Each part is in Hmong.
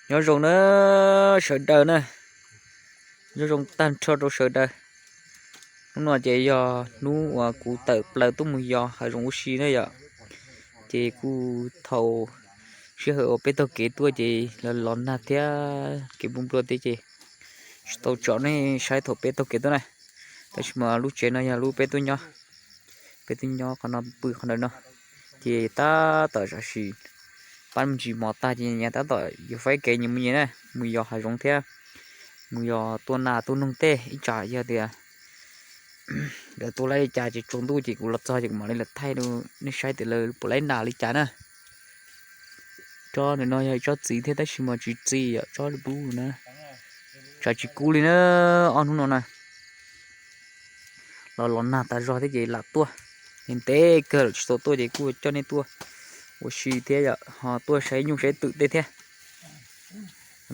Nyob zoo na sawv daws na, nyob zoo tag nrho rau sawv daws. Hnub no ces yog hnub uas kuv tawm plaws tuaj mus yos hav zoov ua si na yom. Ces kuj thaum sij hawm uas peb taug kev tuaj ces los los nag thiab kev npua nplua thiab ces tsis tau tsom nej saib thaum peb taug kev tuaj na. Tab sis mas lub tsev no yog lub peb tuaj nyob, peb tuaj nyob qhov no pw qhov ntawm no. Ces tab tom zam sim pab me ntsis mov tag ces tab tom yuav faib kev nyias mus nyias na, mus yos hav zoov thiab mus yos tua nas tua noog tej. Ib tsam yog tias lawv tua laib li cas ces tsaus ntuj ces kuv los txog ces kuv mam li los thaij rau nej saib tias lawv puas laib nas li cas na. Tsob ntawm no yog ib tsob txiv thiab tab sis mas tsis txi yom, tsob li pub na, tsam tsis kub li na. Ob hnub no na los los nag tas zog thiab ces lam tuaj, ntev kawg lawm tsis tau tuaj ces kuj coj nej tuaj ua si thiab yom, ho tuaj saib nyuj saib twm tej thiab.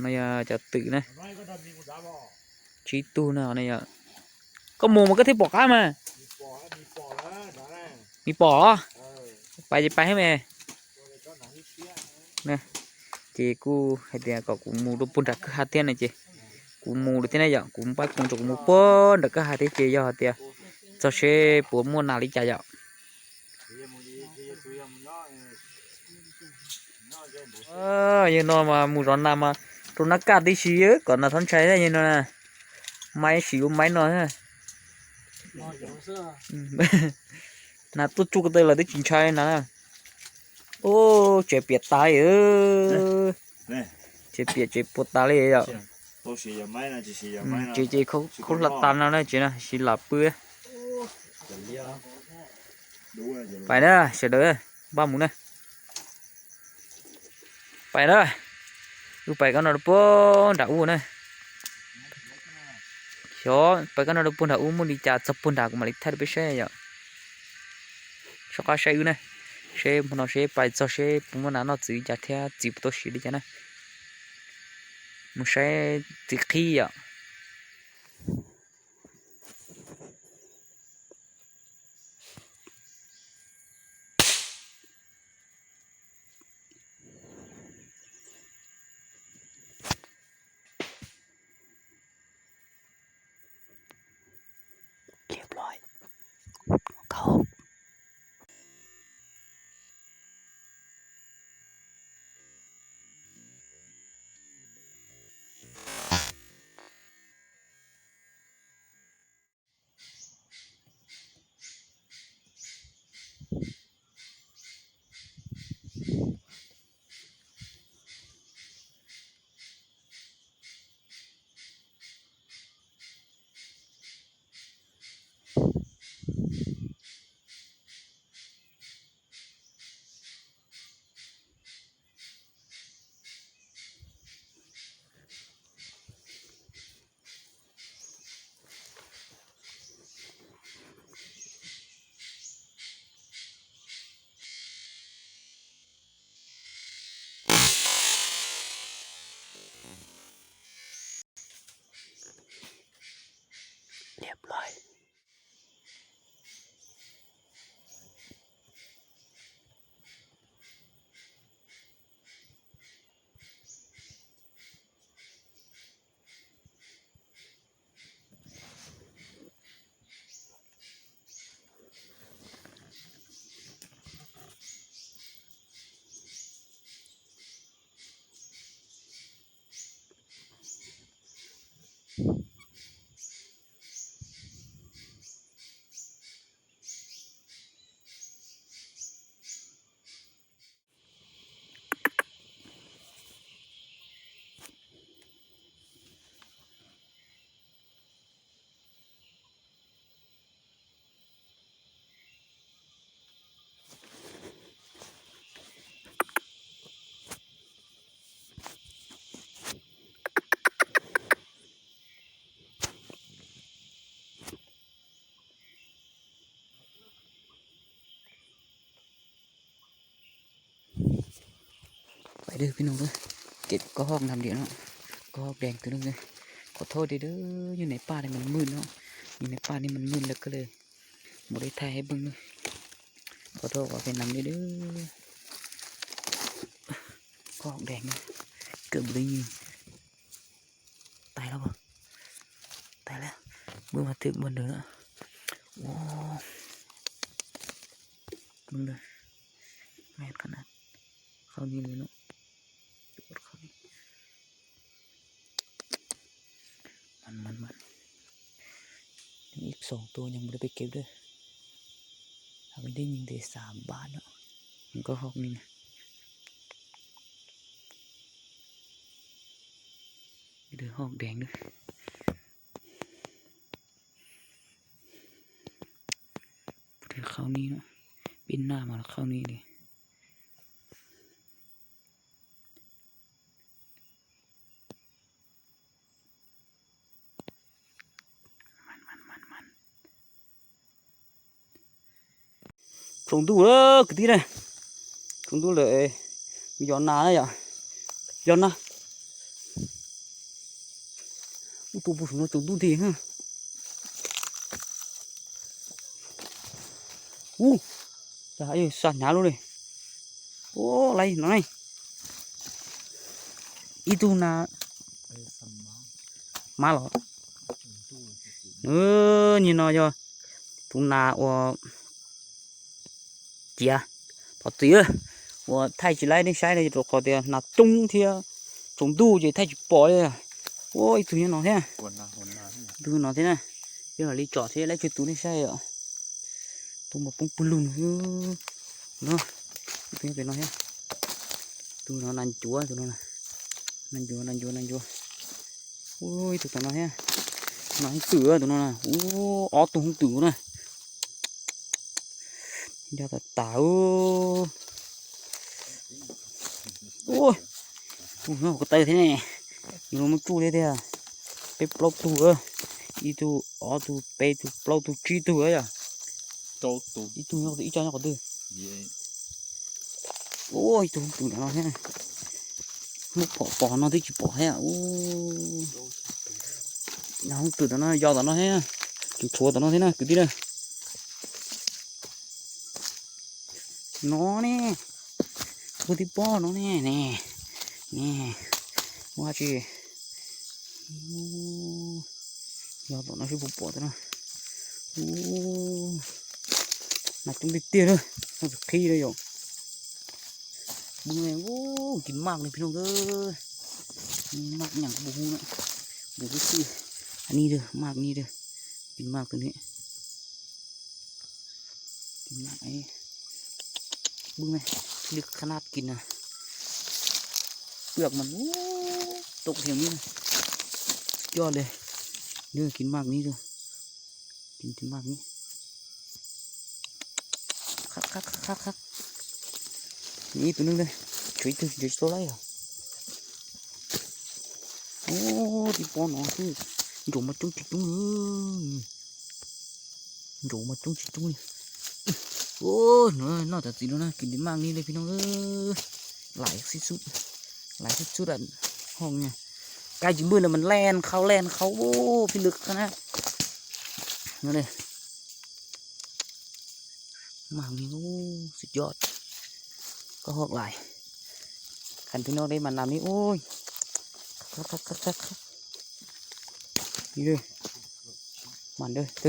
No yog cov twm na, tsib tug no. Koj mus mas koj thiaj pom qab mas. Me pom, pais ces pais me. Ces kuj hais tias kom kuv mus rau puag nram kwj ha thiab no ces kuv mus lawm thiab na yom, kuv npaj khoom rau kuv mus puag nram kwj ha thiab ces yog hais tias txog seb puas muaj nas li cas yom. Yog no mas mus zov nas mas rau nab kaj tib si kom nas txhob ntshai na, yog no na. Maiv sim ua maiv no. Nas tuaj tsuj ko taw los twb tsis ntshai na. Ub, tsev piam tas li. Tsev piam tsev puas tas li yom. Tsev ces khaub hlab tas no na, tsev no sis lam pw. Pais na sawv daws, npaj mus na. Pais na, wb pais koj no rau puag nram ub na. Xyov pais koj no rau puag nram ub muaj li cas, txog puag nram kuv mam li thaij rau peb saib yom. Soj qab saib wb na, seb hmo no seb pais txog seb puas muaj nas noj txiv li cas thiab txiv puas tau siav li cas na. Mus saib txiv qhib yom. Pais dwb peb no, kev koj hoj nam diam no, koj hoj dees twg no. Qhov thoj deb deb, nyuag niam paj ne mas mwj no, nyuag niam paj ne mas mwj lawm koj le, mus de thaij hais pheej no. Qhov thoj uas peb nam deb deb, koj hoj dees no, Kawm mus li, tais lawm, tais lawm, npaj mas twb npaj ntawd na. Ua, khau ni li no, man man man, ib xoom tua nyog mus rau peb kev dawb, hab peb dej nyeeg tes xav npaj no, koj hoj ni na, hoj deev na. Khau ni, peb naj mas khau ni li. Tsaus ntuj lawm kwv tij na, tsaus ntuj lawm, yos nas na yom, yos nas. Ub, tus puag saum no tsaus ntuj nti. Ub, cas xa hnyav luaj li. Ua, laiv no ne, ib tug nas mab los. Nws, nim no yog tus nas uas ciav, thov txim uas thaij tsis laib nej saib rau qhov tias nas coob thiab tsaus ntuj ces thaij tsis pom li. Ua, ib tug nyob no thiab, ib tug no thiab na, yog li tsom thiab laib tsawg tus nej saib os. Tus mas poob pawg lug no, ib tug nyob pem no thiab. Tus no nas ncuav, tus no nas ncuav, nas ncuav, nas ncuav. Ua, ib tug tom no thiab, nas hoob twm tus no na. Ua, ob tug hoob twm na, yog tas tas. Ua, tus no ko taw thiab ne, yus los muab tsuj thiab tiag. Peb plaub tug, ib tug, ob tug, peb tug, plaub tug, tsib tug yom. Ib tug nyob qhov twg, ib co nyob qhov twg? Ua, ib tug hoob twm tom no thiab, muab pom pom no twb tsis pom thiab. Ua, hoob twm tom no, yos tom no thiab, tseem tshuav tom no thiab na kwv tij na. No ne, ua tib pob no ne, ne, ne, ua tsi, yog tom no seb puas pom tau na. Ua, nas coob tiag tiag na, no tsis qhib li yom. Npwg ne, ua, kis maj li peb no, maj nyam npus hu na, npus xwb xwb. Ni, maj ni, kis maj tus ni. Kis maj, npwg ne, li qha nab kis na, pwg mas tau qhia mi, coj li, kis maj ni, kis maj ni. Ib tug neeg, tshuav ib tug tsis tau laib os. Ub, tib pob no xwb, nraum mas coob tsis coob, nraum mas coob tsis coob li. Ub, noj cov txiv no na, kis maj ni li peb no. Laiv xwb xwb, laiv xwb xwb lawm, ho kab tsis npwj lawm mas len khau len khau, peb lwm qhov na. Maj ni, xwb coj, koj ho laiv, kheev peb no deb mas nas ni ub. Mas twg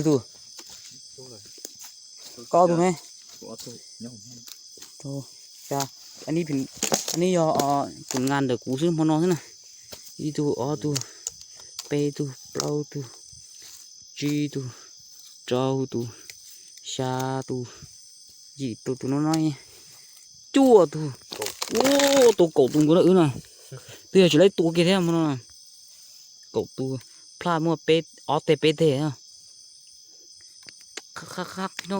tus, koj tus ne. Ib, ib yog tus ngas ntawm kuv xwb hmo no xwb na. Ib tug, ob tug, peb tug, plaub tug, tsib tug, rau tus, xya tus, yim tus, tus no no, cuaj tus. Ub, tua kaum tus nkaus na wb na. Twb yog tsis laib tua kiag thiab hmo no. Kaum tus, plaj muaj peb, ob teg peb teg. Qhab qhab qhab peb no,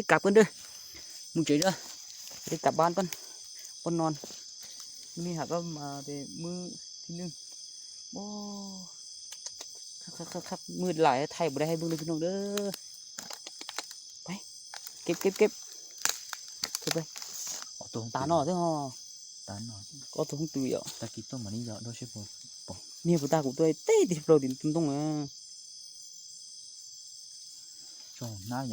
kab peb dawb, mus tsev dawb, li kab pab pab, pab no, li has pab mas tes mwb thib neej. Qhab qhab qhab, mwb laim thaij puas dai hais npwg li peb no dawb. Keb keb keb. Tas no thiab ho. Koj tus hoob twg yom? Niag puas tas kuv tuaj teb tis plaws tim ntoo na. Tus ngas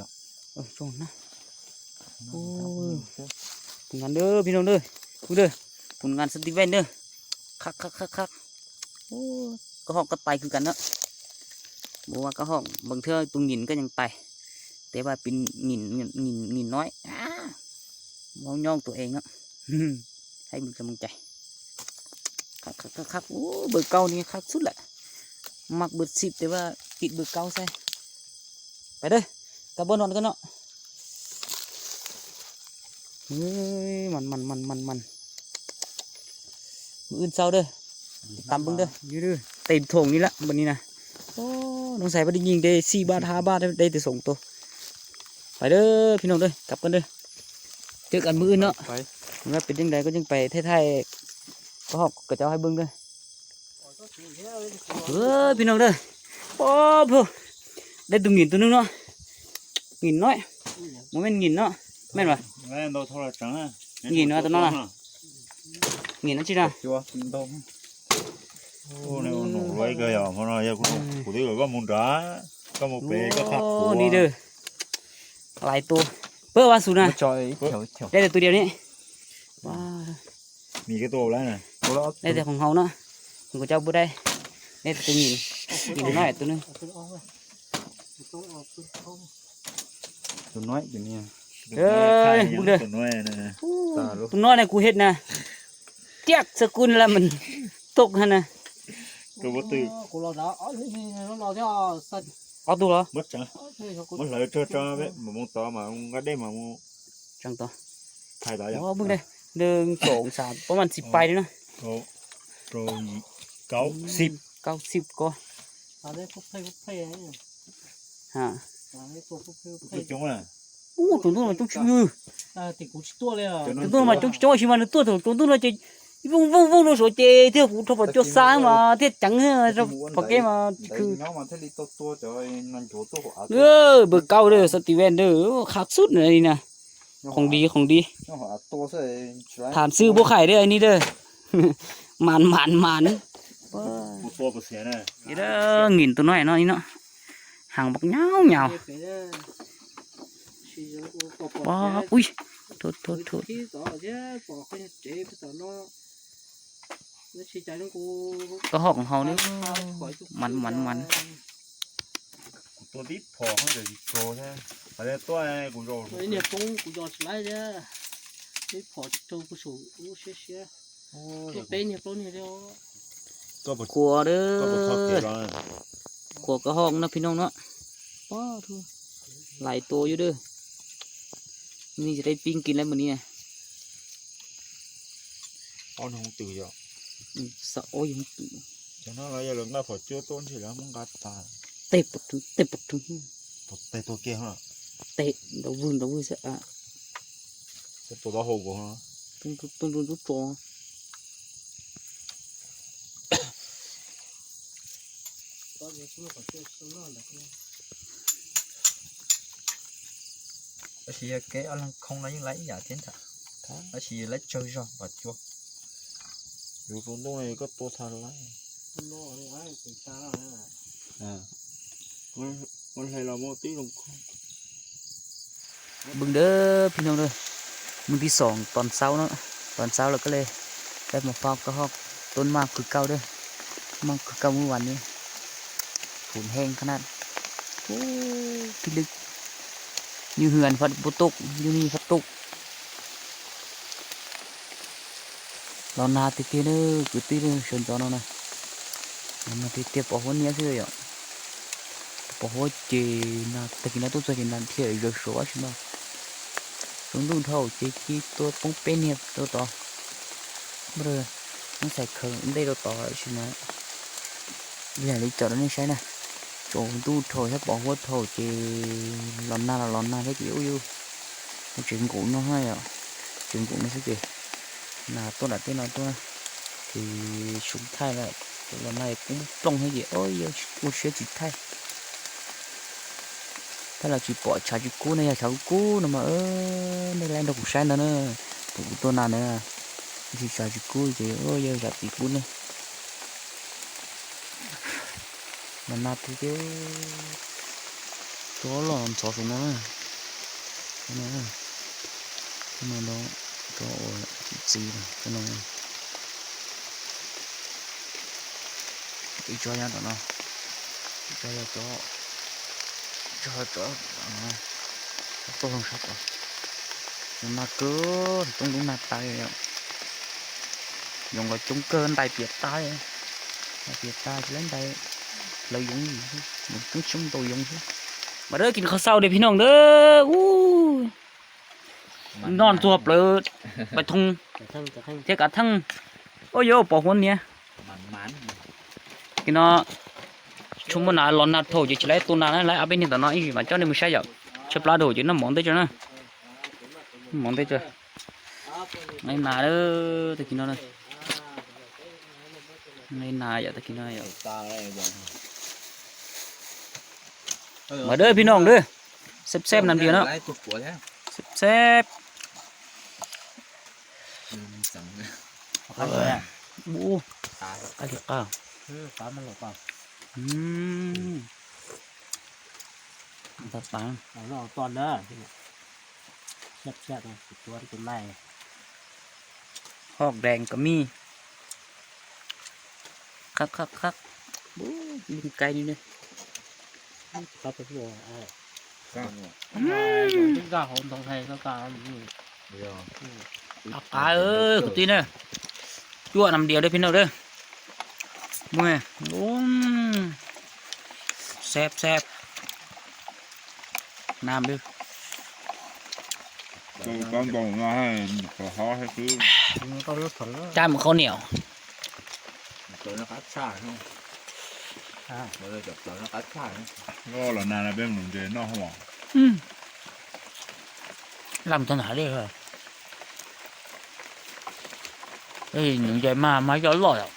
dawb peb no dawb, tus ngas Steven dawb. Khab khab khab khab. Koj hom koj tais kwv kam na. Mus ua koj hom npeeg thiab tus ngim koj yeej tais. Tes vaj pis ngim, ngim noib. Hmoob nyob tus ees, hais mus tso mus cais. Khab khab khab, npawg Kaub ni khab xub lawm. Mas npawg Xib tes vaj tim npawg Kaub xaib. Pais dawb, kab npawg no koj no. Mas mas mas mas mas. Mws wb ntxau dawb, tam npwng dawb, tes thoom ni lawm npawg ni na. Noo xais pab dib nyeej dej xij baj hab baj dej tes xoom tus. Pais dawb phij noog dawb, kab koj dawb. Cawm kab mws wb no. Peb yeej dais koj yeej pais thaij thaij, koj hom koj cov haib npwng dawb. Phij noog dawb, dej tus ngim tus nug no. Ngim no, mus men ngim no, men mas. Ngim no tus no na. Ngim no tsi na. Kuv twb kom koj mus nrad, koj mus pem koj qab kuv ni dawb. Lais tua, pab vaj xus na. Dej tus diam ni. Dej tus hoo hau na. Kuv coj pub dai. Dej tus ngim, ngim no tus nug. Tus no, tus no ne kuv hem na. Tiaj xav kuj la mas tok ha na. Ob tug los? Muab hlawv tso, mus tod mas nqa dej mas mus. Tseeb tod. Nws tsom xav pab mas tsis pais li na. Kaub xib ko. Ub, tsaus ntuj mas coob tsis, tsaus ntuj mas coob tsis coob sis mas nws tuaj thaum tsaus ntuj no ces vooj vooj vooj rau suav ces thiaj kuv rau pom cua xa mas thiaj ceev rau pom kev mas tsis khw. Npawg Kaub, xav tis ven qhab xub li na. Khoom di, khoom di. Tham xwb puab qhaim dawb ni dawb. Mas mas mas. Ngim tus no no no. Hav npab nyauj nyauj. Ui, thuv thuv thuv. Koj hom hau li, mas mas mas. Kuv tua tib phom hov ntawm tsis tsaug thiab. Hais tias tuaj kuv zos, niag poob kuv zos tsis laib thiab. Tib phom tsis raug kuv saum lub siab siab. Tuaj peb niag plaub niag li. Khuam dawb, khuam koj hom no phij noog no. Lais tua yus dawb. Ni tsis dai pib kis lawm mus ni. Ob noo twm yom. Xav ob yog twm. Cov no los yog lawv nqa phom cuab tuaj ntshe lawv muab nqa tas. Tej pom rwg, tej pom rwg. Tej tuag kiag ho. Tej nrov vwg nrov vwg xwb. Tuaj taub hau kuv ho. Tuaj nrub tso. Tab sis yog kev ob leeg khoo no yeej laib ib yam thiab ntag. Tab sis laib tsawg zog pom cuab. Yus tus ntuj koj tua tag lawm. Npwg dawb phij noog dawb, mws tib xoom tos xaub no, tos xaub lawm koj le, peb mus faub koj hom, tuaj maj kws kauj dawb, maj kws kauj muab vas ni, phum heej qhab na, pij lwj, yus hwj fab puj tuj, yus ni fab tuj. Los nag tiag tiag na, kwv tij sawv ntxov no na. Los nag tiag tiag pom huab niab xwb yom. Pom huab ces nag tag kis no tuaj txog ces nag thiaj zawv suav tab sis mas tsaus ntuj dhau ces cia li tua poob peb niag rau tod. Muab xais khaws ntej rau tod tab sis mas ib yam li cov rau nej saib na, tsaus ntuj dhau thiab pom huab dhau ces los nag los los nag thiab ces ub yus tsev nkaum no yom, tsev nkaum no xwb ces nag tuaj nram tej no tuaj ces sub thaij lawm, los nag poob plooj thiab ces ua siab tsis thaij. Tab los tsis pom tshav tsis kub no, yog tshav kub kub no mas nej laib nrog kuv saib ntag na, thaum kuv tuaj nag na, tab sis tshav tsis kub ces yog tshav tsis kub ne. Los nag tiag tiag, cov los ntxhov saum no na, no, no, cov uas txiv txiv no. Ib tsob nyob tom no, ib tsob yog cov, ib tsob cov, cov tuaj zoo sab tod. Cov nag kawg, coob dub nag tas li. Yoov los coob kawg, ntais piam tas, ntais piam tas tsis lawv ntais, lawv yoov, yoov coob coob ntau yoov xwb. Mas dawb kis qhov xaus li phim noom dawb. Noj txog plaws Pais Thoo thiab Kav Theej. Ua yuav pom huv niam. Kis no tshuav muaj nas los nag dhau ces tsis lawv tua nas na, lawv ob peb niag tom no ib ntsis mas coj nej mus saib yom. Tshaib plab dhau ces noj mov ntej tso na. Mov ntej tso. Nas, tag kis no, nas yom, tag kis no yom. Mas dawb phim noom dawb, xeb xeb nas dias no, xeb xeb. Ub, qab li qab. Tab tas. Hog deeg kos mij. Qab qab qab. Ub, lub kais li ne. Qav, kwv tij na, cuaj nas dias dawb phim noom dawb. Muaj, xeb xeb. Nas dawb. Cab mus qhau niam. Los nas peb mus ntses noj. Laj mus txog nram hav dej. Nws ntses mas mas coj loj yom.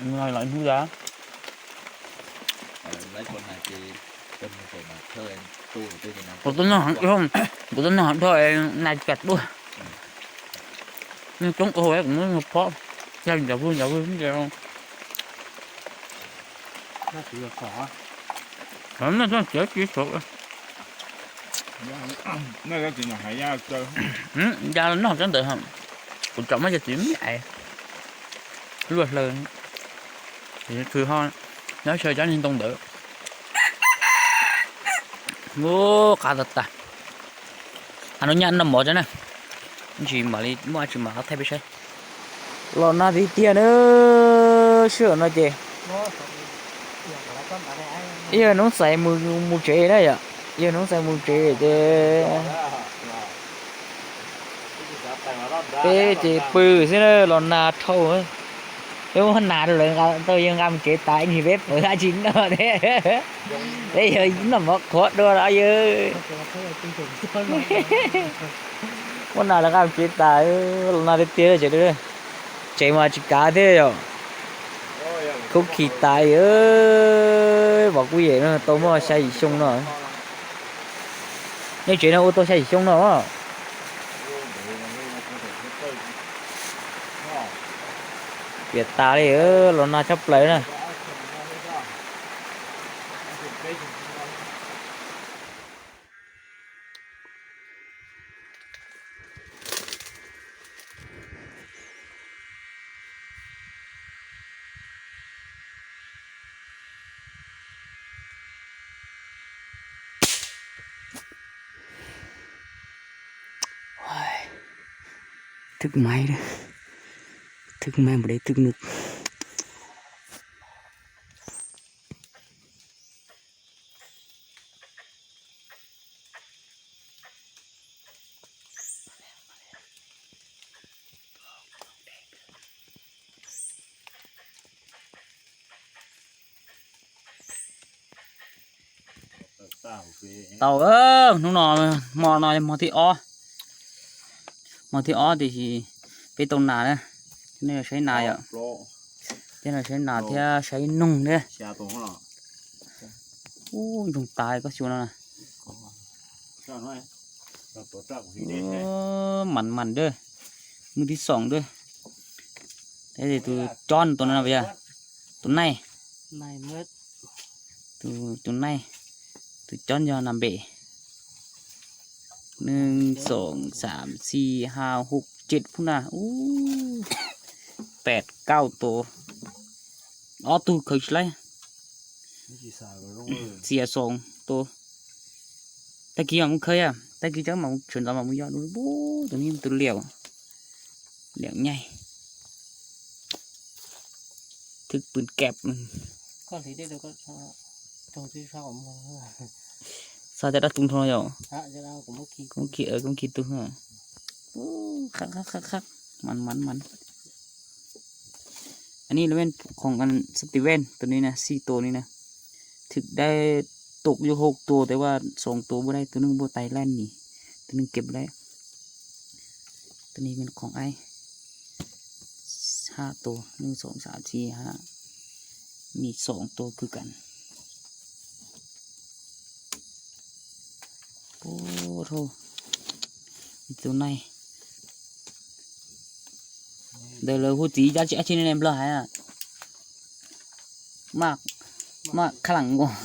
Lawv hnub da. Kuv tuaj noj, kuv tuaj noj dhau nas cas tuaj. Neeg coob ua kuv muab nws phob, yog ncav vwg ncav vwg. Ya noj cov ntawd, kuv tsom muab cov txiv me luaj hlaws, txhws ho nyob xyaw cov niag ntoo ntawd. Ub, qab tas tas. Hais no nyaj noj mov tso na, ntsis mam li muaj dab tsi mam ho thaij peb saib. Los nag tiag tiag na, sij hawm no ces yog hnub xais mus tsev na yom, yog hnub xais mus tsev ces peb ces pw xwb na, los nag dhau. Peb muab nas rau lawv, tau yawg nqa mus tsev tas ib ntsis peb pawg dab tsi noj thiab. Peb yog noj mov qhuav dua los yawg. Muab nas lawv nqa mus tsev tas, los nag tiag tiag tsev, tsev mas tsis kav thiab yom. Khaub khi tas, Vam Kuj Yem no tau muaj xya yim xyoo no. Nej tsev no ua tau xya yim xyoo no. Piam tas li, los nag tshaj plaws na. Thwj maiv, thwj maiv npaum li thwj nus. Tau, hnub no, hmo no hmo thib ob, hmo thib ob tiam sis peb tau nas na, nej saib nas yom, thiab no saib nas thiab saib noog thiab. Ub, ntsoog tas koj xyuas no na. Mas mas dawb, mub tib xoom dawb. Tus cob tus no yog tus naij, tus naij, tus cob yog nam pem. หนึ่ง สอง สาม สี่ ห้า หก เจ็ด phub na, pem kauj tus, ob tug khaws tsis laib, xiam xoom tus. Tag kis mam mus khaws, tag kis cov mam mus tshwm ntxov mam mus yog dua. Tus no tus liam, liam nyaij, thwb pw kab. Xav cov dab tu nrho yom, koob khi tu, qhab qhab qhab, mas mas mas. Anij lawv khoom sab tis ven tus ni na, xij tus ni na, thwm dai, tus yog hauv tus, tes vaj xoom tus npuaj dai, tus neeg npuaj tais laj nis, tus neeg kev laj. Tus ni khoom aib, hab tus, neeg xoom xav txi hab, nis xoom tus kwv kam. Ua rau tus naij, ntawd lawv hu txiv dab tsi dab tsi ne Nplog hais, maj, maj khalam nkuas.